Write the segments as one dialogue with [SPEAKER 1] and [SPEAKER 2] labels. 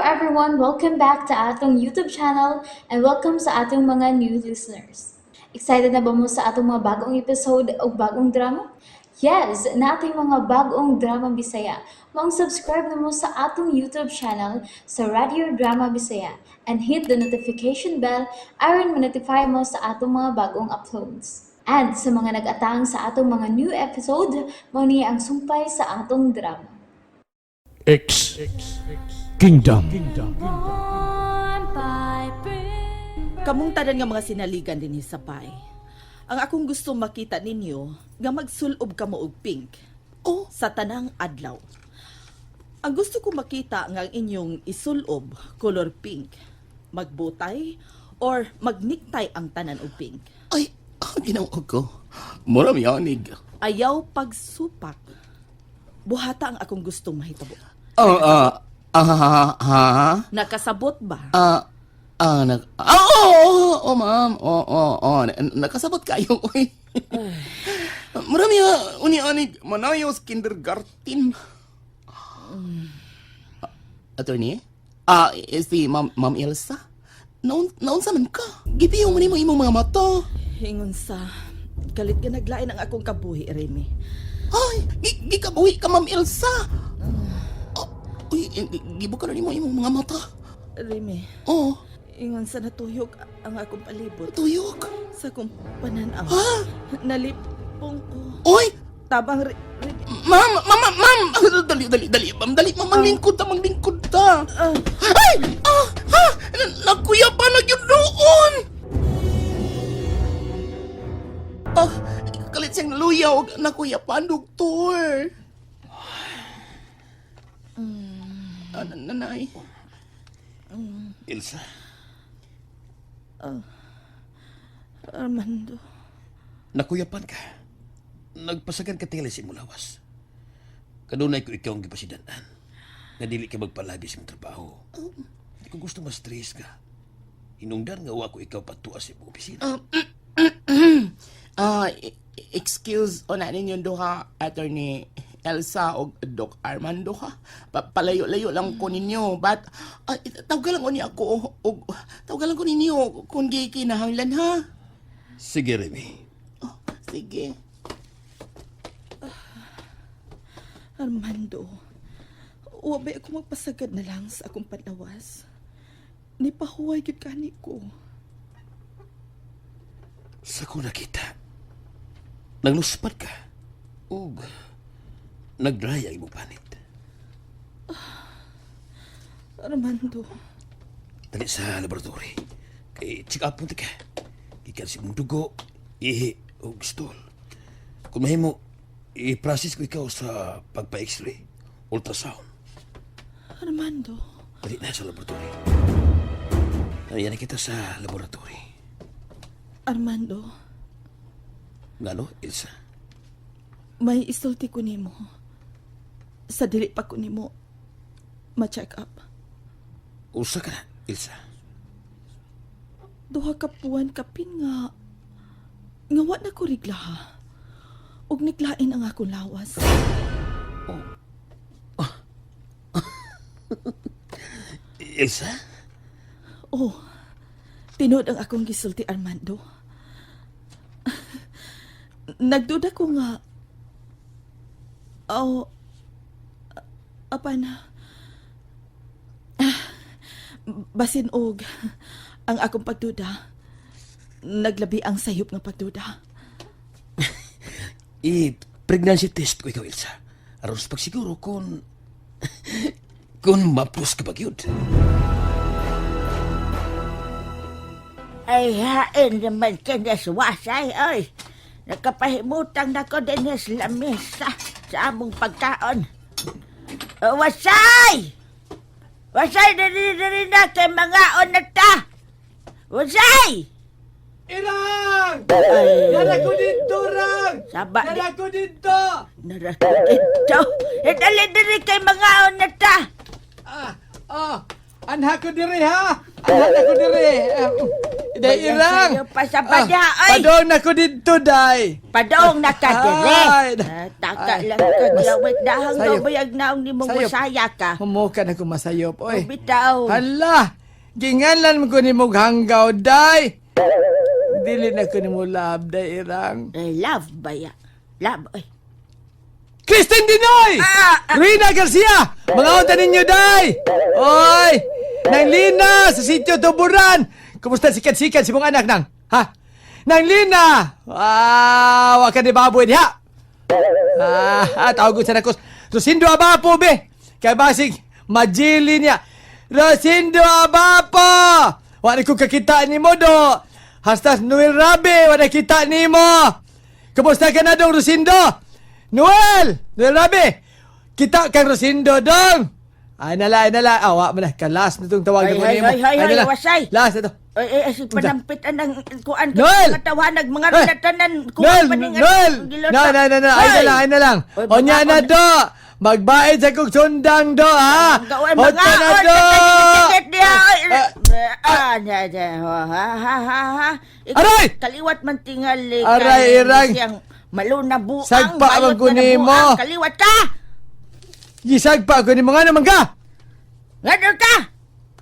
[SPEAKER 1] everyone! Welcome back to atong YouTube channel and welcome sa atong mga new listeners. Excited na ba mo sa atong mga bagong episode o bagong drama? Yes, naa tay mga bagong drama Bisaya. Maong subscribe na mo sa atong YouTube channel sa Radio Drama Bisaya and hit the notification bell aron ma-notify mo sa atong mga bagong uploads. And sa mga nag-atang sa atong mga new episode, mao ni ang sumpay sa atong drama.
[SPEAKER 2] X Kingdom.
[SPEAKER 3] Kamong tanan nga mga sinaligan dinhi sa pay. Ang akong gusto makita ninyo nga magsulob kamo og pink.
[SPEAKER 4] Oh.
[SPEAKER 3] Sa tanang adlaw. Ang gusto ko makita nga ang inyong isulob color pink. Magbutay or magniktay ang tanan og pink.
[SPEAKER 4] Ay, ginoo ko. Mura miyanig.
[SPEAKER 3] Ayaw pagsupak. Buhata ang akong gustong mahitabo.
[SPEAKER 4] Ah, ah, ah, ha?
[SPEAKER 3] Nakasabot ba?
[SPEAKER 4] Ah, ah, oo, oo, oo, ma'am. Oo, oo, oo. Nakasabot kayo, uy. Mura miya, uni-anig, manayos kindergarten. Attorney? Si Ma'am Elsa? Naunsa man ka? Gipiyo mo nimo imong mga mata.
[SPEAKER 3] Ingon sa kalit nga naglain ang akong kabuhi, Remy.
[SPEAKER 4] Ay, gikabuhi ka, Ma'am Elsa. Oh, uy, gibuka na nimo imong mga mata.
[SPEAKER 3] Remy,
[SPEAKER 4] Oh,
[SPEAKER 3] ingon sa natuyok ang akong palibot.
[SPEAKER 4] tuyok.
[SPEAKER 3] Sa akong pananaw.
[SPEAKER 4] Ha?
[SPEAKER 3] Nalipong ko.
[SPEAKER 4] Uy,
[SPEAKER 3] Tabang Remy.
[SPEAKER 4] ma'am, ma'am, ma'am. Dali, dali, dali, ma'am, dali, ma'am, maglingkod ta, maglingkod ta. Ay, ah, ha, nakuya pa na yun doon. Ah, kalit siyang naluyaw, nakuya pa, doktor. Ah, nanay.
[SPEAKER 5] Ilsa,
[SPEAKER 3] Armando.
[SPEAKER 5] nakuyapan ka. Nagpasagan ka tingali sa imong lawas. Kanunay ko ikaw ang gipasidanan. Nga dili ka magpalabi sa imong trabaho. Hindi ko gusto ma-stress ka. Hinungdan nga wa ko ikaw patua sa imong opisina.
[SPEAKER 4] Ah, excuse o na ninyo duha, Attorney Elsa o Doc Armando ha. Palayo-layo lang ko ninyo. But, tawagan lang ko niya ako o tawagan lang ko ninyo kung di kinahanglan ha.
[SPEAKER 5] Sige, Remy.
[SPEAKER 4] Oh, sige.
[SPEAKER 3] Armando. Wabay ako magpasagad na lang sa akong panlawas. Nipahuway gyud kani ko.
[SPEAKER 5] Sa ko nakita, nagluspat ka. Ug nagdry ang imong panit.
[SPEAKER 3] Armando.
[SPEAKER 5] Dali sa laboratory. Kay check up mo ka. Gikan sa imong dugo, ihi ug stool. Kung mahimo, i-process ko ikaw sa pagpa-x-ray, ultrasound.
[SPEAKER 3] Armando.
[SPEAKER 5] Dali na sa laboratory. Ayan na kita sa laboratory.
[SPEAKER 3] Armando.
[SPEAKER 5] Ngano, Ilsa?
[SPEAKER 3] May isulti ko nimo. Sa dili pa ko nimo ma-check up.
[SPEAKER 5] Usa ka na, Ilsa.
[SPEAKER 3] 2 ka buwan kapin nga nga wa na ko rigla ha. Ug niglain ang akong lawas.
[SPEAKER 5] Ilsa?
[SPEAKER 3] Oh, tinuod ang akong gisulti, Armando. Nagduda ko nga, oh, apan, basin og ang akong pagduda, naglabi ang sayop nga pagduda.
[SPEAKER 5] I-pregnancy test ko ikaw, Ilsa. Aron sa pagsiguro kung mapus ka ba gyud.
[SPEAKER 6] Ay, hain naman ka na suwasay, oy. Nakapahimutang na ko din sa lamesa sa among pagkaon. Oh, wasay! Wasay, dali, dali na kay mga na ta! Wasay!
[SPEAKER 7] Irang!
[SPEAKER 6] Ay,
[SPEAKER 7] Nara ko dito, Rang!
[SPEAKER 6] Saba di-
[SPEAKER 7] Nara ko dito!
[SPEAKER 6] Nara ko dito. Eh, dali, dali kay mga na ta!
[SPEAKER 7] Ah, ah, anha ko diri ha! Anha na ko diri!
[SPEAKER 4] Day
[SPEAKER 6] Bayang
[SPEAKER 4] Irang.
[SPEAKER 6] sayo pa sa bada,
[SPEAKER 4] Ah,
[SPEAKER 6] oy.
[SPEAKER 4] Padong na ko dito, day.
[SPEAKER 6] Padong na ka dire.
[SPEAKER 4] Ay.
[SPEAKER 6] Ah, taka
[SPEAKER 4] Ay.
[SPEAKER 6] lang ka glawit dahang
[SPEAKER 4] Sayop.
[SPEAKER 6] daw bayag naong ni mong
[SPEAKER 4] Sayop.
[SPEAKER 6] wasaya ka.
[SPEAKER 4] Humuka na ko masayop, oy.
[SPEAKER 6] Bitaw.
[SPEAKER 4] Hala, ginganlan mo ko ni mong hanggaw, day. Dili na ko ni mo love, day Irang.
[SPEAKER 6] Eh, love baya. Love oy.
[SPEAKER 4] Kristen Dinoy!
[SPEAKER 6] Ah, ah.
[SPEAKER 4] Rina Garcia! Mga unta ninyo, day! Oy! Nang Lina sa sitio Tuburan! Kumusta sikat-sikat si mong anak nang? Ha? Nang Lina! Ah, wa ka ni baboy diha! Ah, tawag ko sa nakos. Rosindo Abapo, be! Kay basig, majili niya. Rosindo Abapo! Wa ni ko kakita ni mo, do! Hastas Noel Rabe, wa na kita ni mo! Kumusta ka na dong, Rosindo? Noel! Noel Rabe! Kita kang Rosindo, dong! Ay nala, ay nala. Awa mo na. Kalas na itong tawag
[SPEAKER 6] Ay,
[SPEAKER 4] na ko
[SPEAKER 6] ay,
[SPEAKER 4] nimo.
[SPEAKER 6] ay, ay,
[SPEAKER 4] na
[SPEAKER 6] ay,
[SPEAKER 4] lang.
[SPEAKER 6] wasay.
[SPEAKER 4] Last na to.
[SPEAKER 6] Oy, eh, si panampit anang kuan ka
[SPEAKER 4] Noel!
[SPEAKER 6] katawanag mga
[SPEAKER 4] Eh!
[SPEAKER 6] relatanan kuan
[SPEAKER 4] Noel!
[SPEAKER 6] pa ning
[SPEAKER 4] Noel!
[SPEAKER 6] anang giluto.
[SPEAKER 4] No, no, no, no. Ay na
[SPEAKER 6] Hoy!
[SPEAKER 4] lang, ay na lang.
[SPEAKER 6] Oy,
[SPEAKER 4] Onya na
[SPEAKER 6] mga-
[SPEAKER 4] do! Magbaid sa kong sundang do, ha?
[SPEAKER 6] Oy,
[SPEAKER 4] Hoto
[SPEAKER 6] mga
[SPEAKER 4] na
[SPEAKER 6] oy,
[SPEAKER 4] do!
[SPEAKER 6] ticket diha. Oy,
[SPEAKER 4] Ah,
[SPEAKER 6] ah, na, na, ha, ha, ha, ha, ha. Ikaw,
[SPEAKER 4] Aray!
[SPEAKER 6] Kaliwat man tingali.
[SPEAKER 4] Aray,
[SPEAKER 6] kay
[SPEAKER 4] irang.
[SPEAKER 6] Siyang maluna buang.
[SPEAKER 4] Sagpa
[SPEAKER 6] bayot
[SPEAKER 4] ang
[SPEAKER 6] na
[SPEAKER 4] kunimo.
[SPEAKER 6] nabuang. Kaliwat ka!
[SPEAKER 4] Gisag pa ako ni mga naman ka!
[SPEAKER 6] Ngano ka?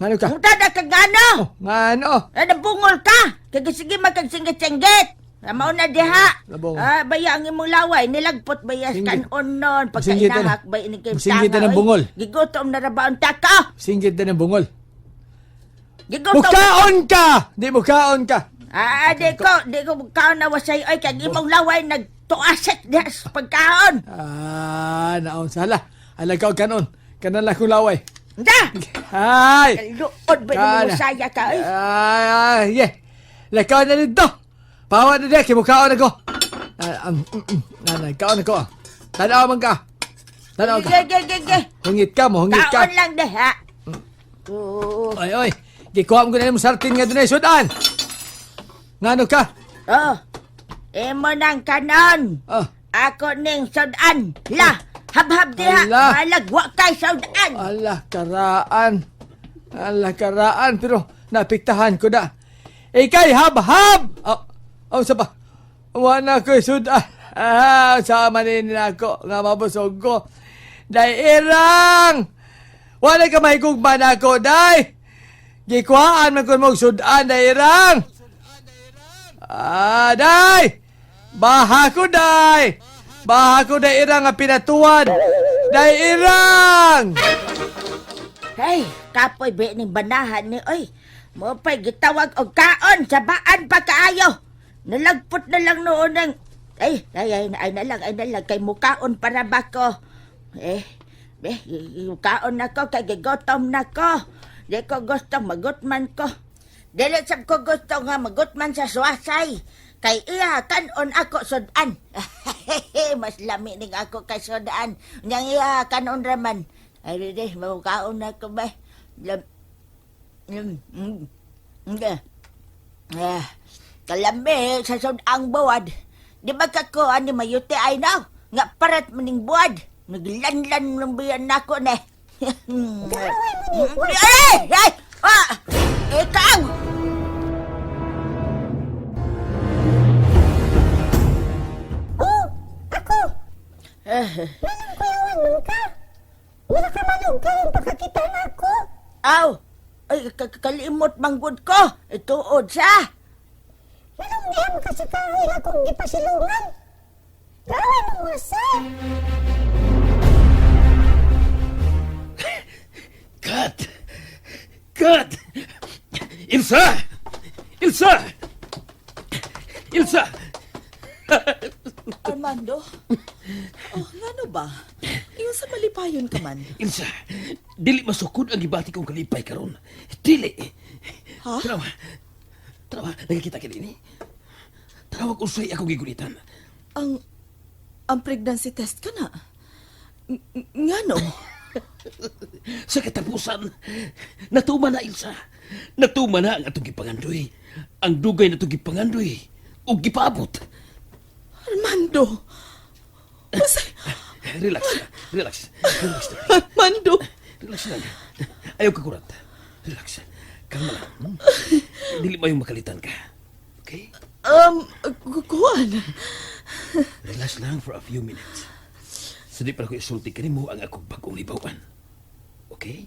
[SPEAKER 4] Ano ka?
[SPEAKER 6] Muta na ka ngano?
[SPEAKER 4] Oh, nga ano?
[SPEAKER 6] Ah, nabungol ka! Kaya sige magkagsinggit-singgit! Mao na diha.
[SPEAKER 4] Nabungol.
[SPEAKER 6] Ah, baya ang imong laway nilagpot baya
[SPEAKER 4] Singgit.
[SPEAKER 6] kanon nun pagka
[SPEAKER 4] Singgit na.
[SPEAKER 6] inahak bay ini kay
[SPEAKER 4] Singgit na
[SPEAKER 6] tanga,
[SPEAKER 4] ng
[SPEAKER 6] oy.
[SPEAKER 4] bungol.
[SPEAKER 6] Gigutom na ra ba ang taka?
[SPEAKER 4] Singgit na ng bungol.
[SPEAKER 6] Gigutom.
[SPEAKER 4] Mukaon ka! Di mukaon ka!
[SPEAKER 6] Ah, di ko kaon na wasay oy kay imong laway nagtuaset diha sa pagkaon.
[SPEAKER 4] Ah, naon sala. Alag ka og kanon. Kanon lang kong laway.
[SPEAKER 6] Nda!
[SPEAKER 4] Ay!
[SPEAKER 6] Kaluod ba
[SPEAKER 4] Kana.
[SPEAKER 6] ni musaya ka oy?
[SPEAKER 4] Ay, ay, yeah. Lakaw na dito. Pawa na diya, kimukaon ako. Ah, Nanay, kaon ako. Tanaw man ka. Tanaw ka.
[SPEAKER 6] Ge ge ge ge.
[SPEAKER 4] Hungit ka mo, hungit ka.
[SPEAKER 6] Kaon lang diha. Oh.
[SPEAKER 4] Oy, oy. Gikuha mo ko na yung sartin nga doon ay sudan. Ngano ka?
[SPEAKER 6] Oh. Imo nang kanon.
[SPEAKER 4] Ah,
[SPEAKER 6] Ako ning sudan. La, habhab diha.
[SPEAKER 4] Ala.
[SPEAKER 6] Malag wa kay sudan.
[SPEAKER 4] ala, karaan. Ala, karaan. Pero napiktahan ko na. Ikay, hab-hab! Oh, oh, sa pa. Wala ko sudan. Ah, sama ni ako nga mabusog ko. Day irang! Wala ka mahigugma na ako, day! Gikuhaan man ko mong sudan, day irang! Ah, day! Baha ko, day! Baha ko, day irang nga pinatuan! Day irang!
[SPEAKER 6] Hey, kapoy ba ning banahan ni oy. Mo pay gitawag og kaon sa baan pa kaayo. Nalagpot na lang noon ang ay, ay, ay, ay na lang, ay na lang kay mukaon para ba ko. Eh, eh, kaon na ko kay gigotom na ko. Di ko gusto magutman ko. Dili sab ko gusto nga magutman sa suwasay. Kay iya kanon ako sudan. Mas lami ning ako kay sudan. Nyang iya kanon raman. Ay di, mamukaon na ko ba. Lam, mm. Ah, kalami sa sudang buwad. Di ba ka ko ani mayute ay now? Nga parat maning buwad. Naglanlan ng biyan nako na. Ay! Ay! Ah! Ikaw!
[SPEAKER 8] Oh, ako!
[SPEAKER 6] Eh,
[SPEAKER 8] Manong kuyawan man ka? Wala ka manong karon pagkakita na ako.
[SPEAKER 6] Aw! Ay, kalimot manggod ko. Ituod sa.
[SPEAKER 8] Manong diham ka sa kahoy akong gipasilungan. Gawin mo wasa.
[SPEAKER 5] Cut! Cut! Ilsa! Ilsa! Ilsa!
[SPEAKER 3] Armando? Oh, ngano ba? Iyon sa malipayon ka man.
[SPEAKER 5] Ilsa, dili masukod ang gibati kong kalipay karon. Dili.
[SPEAKER 3] Ha?
[SPEAKER 5] Tanawa. Tanawa, nagkita ka ini. Tanawa kung unsay akong gigunitan.
[SPEAKER 3] Ang pregnancy test ka na. Ngano?
[SPEAKER 5] Sa katapusan, natuma na, Ilsa. Natuma na ang atong gipangandoy. Ang dugay na itong gipangandoy. Ug gipaabot.
[SPEAKER 3] Armando! Masay...
[SPEAKER 5] Relax, relax. Relax, darling.
[SPEAKER 3] Armando!
[SPEAKER 5] Relax lang. Ayaw ka kurat. Relax. Kalma lang. Dili ba yung makalitan ka? Okay?
[SPEAKER 3] Kuan.
[SPEAKER 5] Relax lang for a few minutes. So di pa ko isulti kanimo ang akong bagong libawan. Okay?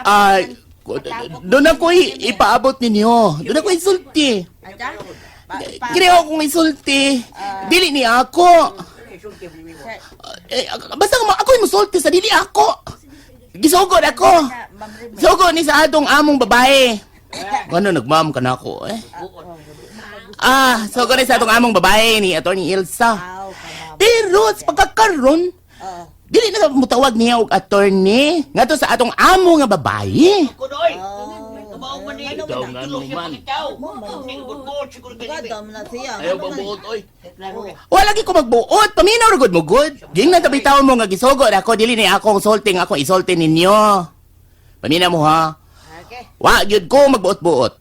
[SPEAKER 4] Ay, doon ako ipaabot ninyo. Doon ako isulti. Creo akong isulti. Dili ni ako. Eh, basta ako yung musulti sa dili ako. Gisugod ako. Sugod ni sa atong among babae. Ano, nagmam ka na ako eh. Ah, sugod ni sa atong among babae ni Attorney Elsa. Pero sa pagkakaron, dili na mutawag niya og attorney ngadto sa atong amo nga babae.
[SPEAKER 5] Ikaw nga naman. Ayaw ba buot, oy?
[SPEAKER 4] Wala lagi ko magbuot, paminaw ra gud mo gud. Gingnan ta bitaw mo nga gisugod ako dili ni ako ang sulting ako isulti ninyo. Paminaw mo ha. Wa gyud ko magbuot-buot.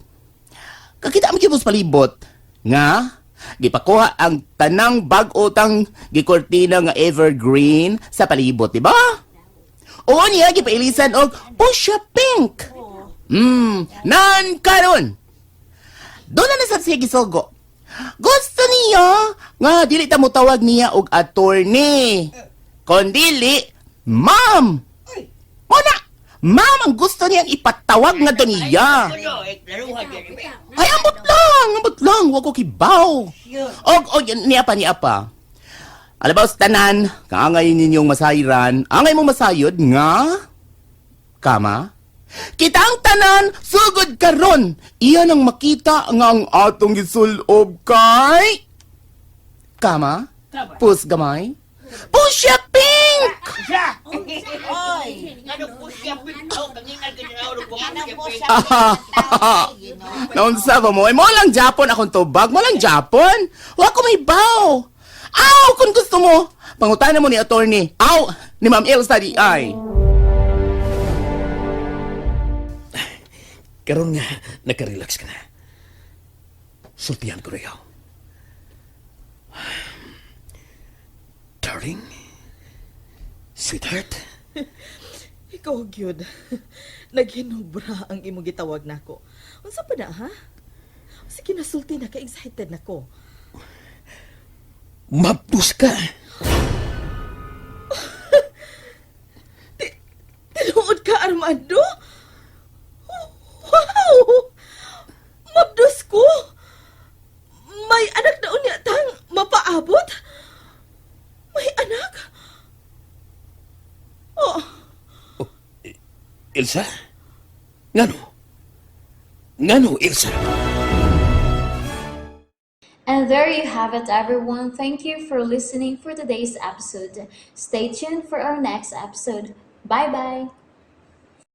[SPEAKER 4] Kakita mo gyud mo sa palibot nga gipakuha ang tanang bag-o tang gikortina nga evergreen sa palibot, di ba? Oo niya gipailisan og fuchsia pink. Nan karon. Doon na nasab siya gisugo. Gusto niya nga dili ta motawag niya og attorney. Kondili, ma'am. Muna, ma'am ang gusto niyang ipatawag nga to niya. Ay, ambot lang, wag ko kibaw. Og, og, niya pa, niya pa. Alabaw sa tanan, kaangay ninyong masayran, angay mong masayod nga, kama, kitang tanan, sugod karon. Iyan ang makita nga ang atong gisulob kay, kama, pus gamay, pusya pink! Naunsa ba mo? Eh, mo lang Japon akong tubag. Mo lang Japon. Wa ko may baw. Aw, kung gusto mo. Pangutana mo ni attorney. Aw, ni Ma'am Elsa di ay.
[SPEAKER 5] Karon nga, nakarelax ka na. Sultihan ko na ikaw. Darling, sweetheart,
[SPEAKER 3] Ikaw gyud. Naghinubra ang imong gitawag nako. Unsa pa na ha? Sige nasulti na ka excited nako.
[SPEAKER 5] mapus ka.
[SPEAKER 3] Tinuod ka, Armando? Wow! Mabdos ko! May anak na unya tang mapaabot? May anak? Oh,
[SPEAKER 5] Elsa? Ngano? Ngano, Elsa?
[SPEAKER 1] And there you have it, everyone. Thank you for listening for today's episode. Stay tuned for our next episode. Bye bye.